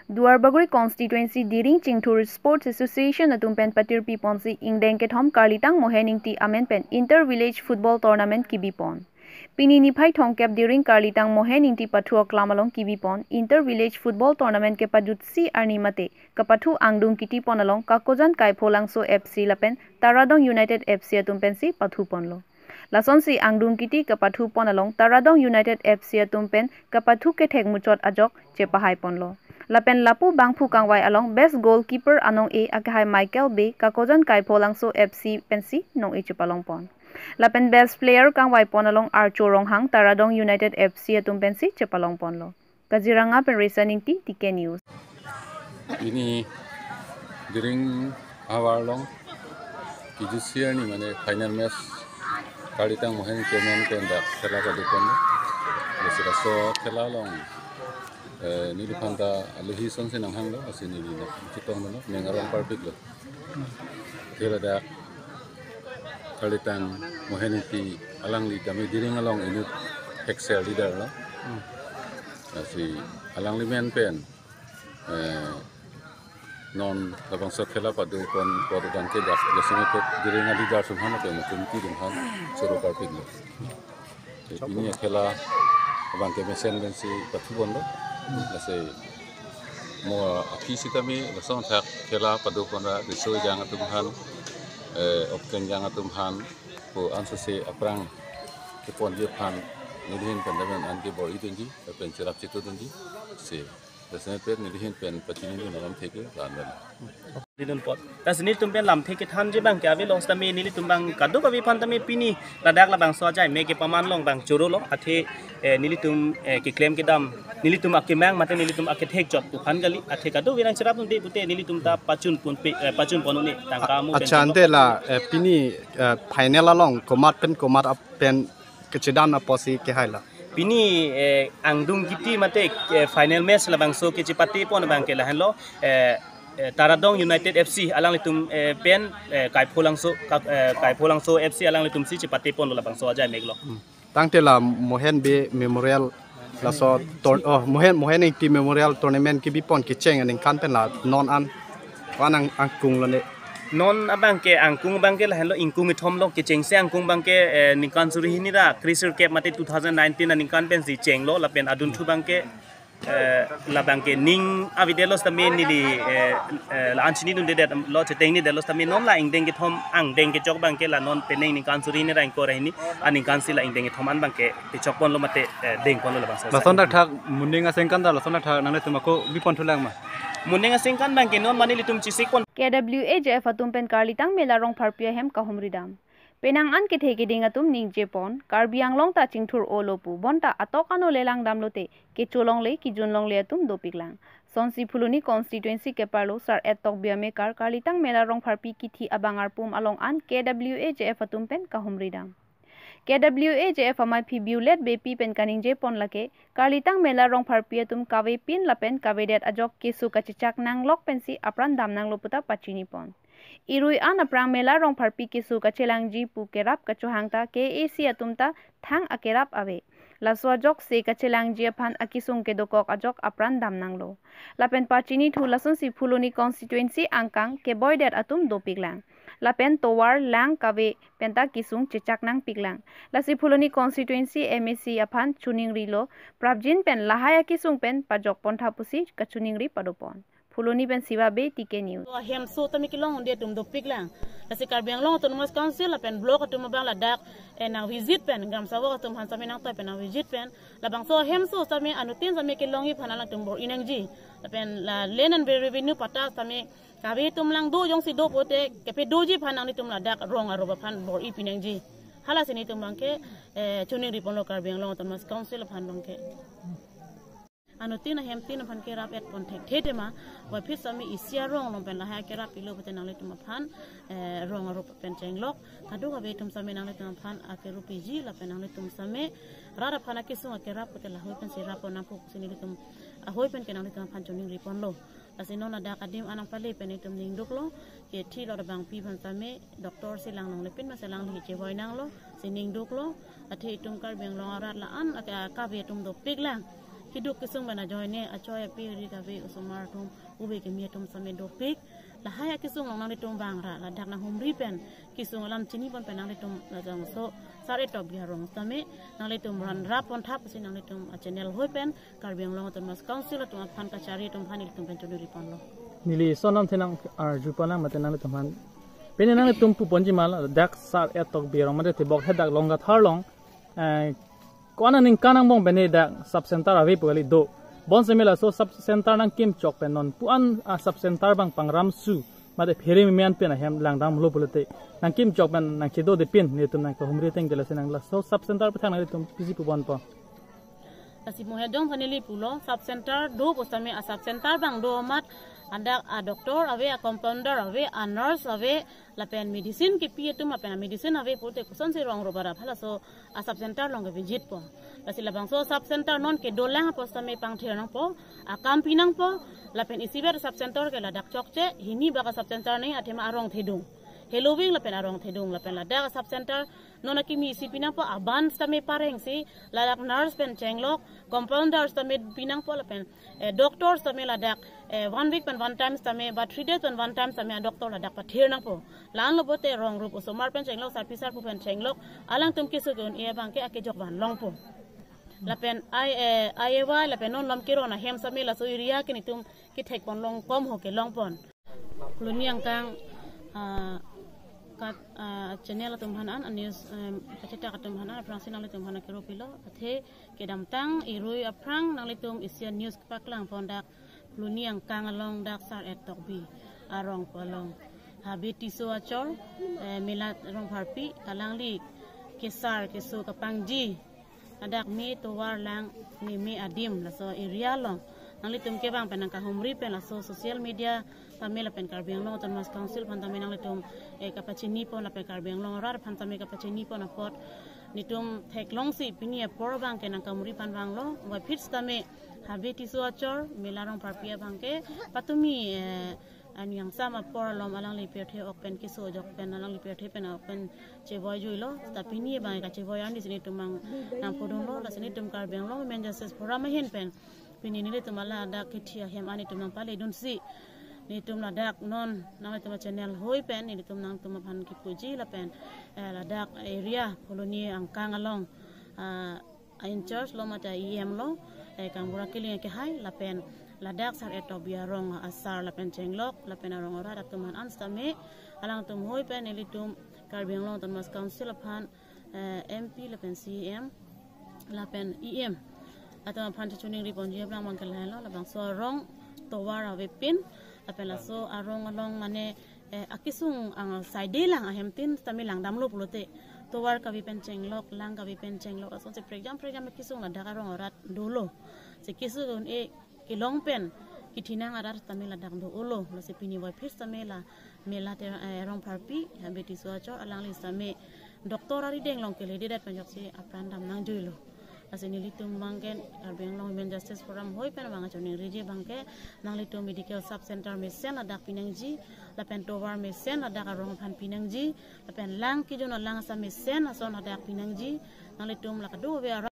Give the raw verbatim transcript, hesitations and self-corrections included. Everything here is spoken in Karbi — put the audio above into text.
Duarbagori constituency Diring Chingthur Sports Association atum pen patirpi ponsi ingdeng kethom Karlitang Mohen Ingti amen pen Inter Village Football Tournament kibipon. Pini niphai thomkep Diring Karlitang Mohen Ingti pathu aklam along kibipon Inter Village Football Tournament kepajutsi arni mate kapathu angdung kitipon along Kakojan Kaipholangso F C lapen Taradong United F C atum pensi pathuponlo. Lasonsi angdung kiti kapathupon along Taradong United F C atum pen kapathu kethek muchot ajok chepahaiponlo. Lapen lapu bangphu kangvai along best goalkeeper anong-e akehai Michael Bey Kakojan Kaipholangso F C pensi nong-e chepalongpon. Lapen best player kangvaipon along Archo Ronghang Taradong United F C atum pensi chepalongponlo. Kaziranga pen Resa Ingti, T K News. Pini Diring ahavar along kijutsi arni mane final match Karlitang Mohen Ingti amen pen dak khela paduponlo. Lasi laso khela along, eh, neliphan ta aluhi sonsi nanghanglo, lasi neli nangchetonglo, ning arong parpiklo. Thela dak Karlitang Mohen Ingti alangli tame Diring along inut excel leader lo. Hmm. Lasi alangli amen pen, eh, non labangso khela padupon pon abangke dak lason ke Diring a leader atum aphan pen committee atum aphan choro parpiklo. Pini akhela abangke mesen pensi pathuponlo. Lasi mo aphi sitame lason thak khela padupon ra riso ejang atum aphan, eh, okteng jang atum aphan ko ansose aphrang keponji aphan nelihin pen damen an ke bor-idunji, pen cherap chetudunji. Si Lasi pen nelihin pen pachinidun alamthe ke ran ran. Didun pot. Lasi nelitum pen lamthe kethanji abangke avelo sitame nelitum abang kadokave aphan tame pini ladak labangso ajai me kepaman along abang chorolo athe, eh, nelitum, eh, keklem kedam nelitum akemang mate nelitum akethek jot aphan kali athe kadokave nangcherapdunde pute nelitum ta pachunponpe, eh, pachunpon un-e tangka mo pen Accha, ante la, eh, pini, eh, final along komat pen komat ap pen kechedan apotsi kehailo. Pini, eh, angdung kiti mate, eh, final match labangso kechepatepon abangke lahenlo, eh, eh, Taradong United F C alanglitum, eh, pen, eh, Kaipholangso, Ka-, eh, Kaipholangso F C alanglitumsi chepateponlo labangso ajai me-iklo. Hmm. Tangte la Mohen Bey Memorial laso tor-, oh, Mohen, Mohen Ingti Memorial Tournament kibipon kecheng aningkan pen la non an ko-an ang-, angkung lone. Non abangke angkung abangke lahenlo ingkung ithomlo kechengsi angkung abangke, eh, ningkan suri hini ra krisir kep mate two thousand nineteen aningkan pensi chenglo lapen adunthu abangke, eh, labangke ning avedetlo sitame neli, eh, eh, la-an chinidundedetlo chetengnidetlo sitame non la ingdeng kethom angdeng kechok abangke la non penang ningkan suri hini ra ingkoi ra hini aningkansi la ingdeng kethom an abangke kechokponlo mate, eh, dengponlo labangso. Lason thakthak moning asengkan ta lason thakthak nanglitum ako biponthulang ma? Moning asengkan abangke non mane nelitum chesikpon. K W A J F atum pen Karlitang Mela Rongpharpi ahem kahumridam. Penang an kethe keding atum ningjepon, Karbi Anglong ta chingthur-olo pu, bonta atok ano lelang damlote, kecholongle, kijunlongle atum dopiklang. Sonsi Phuloni constituency keparlo Sar-et Tokbi amekar Karlitang Mela Rongpharpi kithi abang arpum along an K W A J F atum pen kahumridam. K W A J F amei phi Violet Beypi pen kaningjepon lake, Karlitang Mela Rongpharpi atum kavepin lapen kavedet ajok keso kachechak nanglok pensi apran damnanglo puta pachinipon. Irui an aphrang Mela Rongpharpi keso kachelangji pu kerap kachohang ta K A C atum ta thang akerap ave. Laso ajok se kachelangji aphan akesung kedokok ajok apran damnanglo. Lapen pachinithu lasonsi Phuloni constituency angkang keboidet atum dopiklang. Lapen tovar lang kave penta kesung chechak nangpiklang. Lasi Phuloni constituency M A C aphan choningrilo, prapjin pen lahai akesung pen pajokpon tha pusi kachoningri padopon. Phuloni pen Siva Bey, T K News. Ahem so tame kelongde atum dopiklang. Lasi Karbi Anglong Autonomous Council lapen block atum abang ladak, eh, nangvisit pen, gram sabok atum aphan tame nangtoi pen nangvisit pen. Labangso ahem so tame anuttin tame kelongji aphan alangtum bor-i nangji. Lapen la land and revenue patta tame kave atum lang do jongsi do pote kepadoji aphan nanglitum ladak rong arup aphan bor-i pinangji. Halasi nelitum abangke, eh, choningriponlo Karbi Anglong Autonomous Council aphan abangke. Anuttin ahemtin aphan kerap-etpon thekthe tema, puvoiphit tame isi arong along pen lahai kerap pilo pute nanglitum aphan, eh, rong arup pen chenglok, kadokave atum tame nanglitum aphan akerupiji lapen nanglitum tame rat aphan akesung akerap pute lahai pensi rappon nangkuk si nelitum ahoi pen ke nanglitum aphan choningriponlo. Lasi non ladak adim anang pale pen itum ningduklo, kethi lo abangpi aphan tame, doctor si lang nongle pin masi lang lihi chevoi nanglo, si ningduklo, athe itum Karbi Anglong arat la-an, ake, kave atum dopiklang. Keduk kesung pen ajoine achoi ape ri kave osomar atum ove kimi atum sitame dopik. Lahai akesung along nanglitum vangra ladak nanghumri pen kesung alam chini pon pen nanglitum labangso Sar Etokbi arong sitame nanglitum ran rap pon thap si nanglitum a-channel hoi pen Karbi Anglong Autonomous Council atum aphan kachari atum aphan ilitum pen choningri ponlo. Neli sonam thenang arju pon lang mate nanglitum aphan. Pini nanglitum pu ponji ma ladak Sar Etokbi arong mate Tibok hedak Longkathar along, eh, ko-an aningkan angbong pen dak sub center ave pu kali do. Bonsitame laso sub center nangkim chok pen non pu-an a-sub center abang pangram su mate phere memen pen ahem langdamlo pulote nangkim chok pen nangchedo de pin nelitum nangkahumri ateng ke lasi nang laso sub center aphuthak nanglitum pisi pu ponpo. Lasi mo hedong aphan neli pulo, sub center do pu sitame a-sub center abang do amat, ladak a-doctor ave, a-compounder ave, a-nurse ave, lapen medicine kepi atum lapen a-medicine ave pulote kosonsi rong rup arat halaso a-sub center along ke visit po. Lasi labangso sub center non kedolang apot sitame pangthir nangpo, akam pi nangpo, lapen isivet sub center ke ladak chokche, hini bak a-sub center ni athema arong thedung. Heloving lapen arong thedung lapen ladak a-sub center non akimi isi pi nangpo, aban sitame pareng si ladak nurse pen chenglok, compounder sitame pi nangpo lapen, eh, doctor sitame ladak, eh, one week pen one time sitame ba three days pen one time sitame a-doctor ladak pathir nangpo. La-anlo pulote rong rup osomar pen chenglok, sarpi sarpo pen chenglok, alangtum keso ke-un-e abang ke akejok van longpo. Lapen I, eh, I A Y lapen non lom keron ahem sitame laso area ke nelitum kethek pon long kom ho ke long pon. Luni angkang, ah, kat, ah, channel atum aphan an, news, em, kachetak atum aphan an, aphrangsi nanglitum aphan kero pilo, athe kedamtang irui aphrang nanglitum Asian News paklang pon dak Luni angkang along dak Sar Etokbi arong pu along Habe Tisso achor, eh, Mela Rongpharpi, alangli kesar keso kapangji ladak me tovar lang meme adim laso area along nanglitum kevang pen nangkahumri pen laso social media tame lapen Karbi Anglong Autonomous Council aphan tame nanglitum, eh, kapachini pon lapen Karbi Anglong arat aphan tame kapachini pon apot nelitum theklongsi pini apor abang ke nangkahumri aphan vanglo, puvoiphit sitame Habe Tisso achor, Mela Rongpharpi abang ke patumi, eh, anu yangsam apor alom alangli pirthe ok pen keso jok pen alangli pirthe pen ok pen chevoi juilo. Ta pini abang kachevoi arni si nelitum mang nangpudunlo, lasi nelitum Karbi Anglong Women Justice Forum ahin pen pini nelitum ladak kethi ahem an nelitum nangpaledunsi nelitum ladak non nanglitum channel hoi pen nelitum nangtum aphan kipuji lapen, eh, ladak area Phuloni angkang along, ah, a-in-charge lo mate a-E M lo, eh, Kangbura Killing kehai lapen ladak Sar Etokbi arong asar lapen chenglok lapen arong arat atum aphan an sitame alangtum hoi pen nelitum Karbi Anglong Autonomous Council aphan, eh, M P lapen C E M lapen E M atum aphan choningri ponji abang abang ke lahelo, labangso arong tovar avepin lapen laso arong along mane, eh, akesung ang side lang ahem tin sitame langdamlo pulote tovar kave pen chenglok, lang kave pen chenglok, lasonsi prekjam prekjam akesung ladak arong arat dolo. Si keso un-e kelong pen kethinang arat sitame ladak dolo. Lasi pini puvoiphit sitame la Mela Te-, eh, Rongpharpi, Habe Tisso achor, alangli sitame doctor arideng along kelededet pen ajoksi apran dam nangjuilo. Lasi nelitum abang ke Karbi Anglong Women Justice Forum hoi pen abang choningriji abang ke nanglitum medical sub center mesen ladak pinangji, lapen tovar mesen ladak arong aphan pinangji, lapen lang kejun alang asam mesen ason ladak pinangji, nanglitum la kadokave arat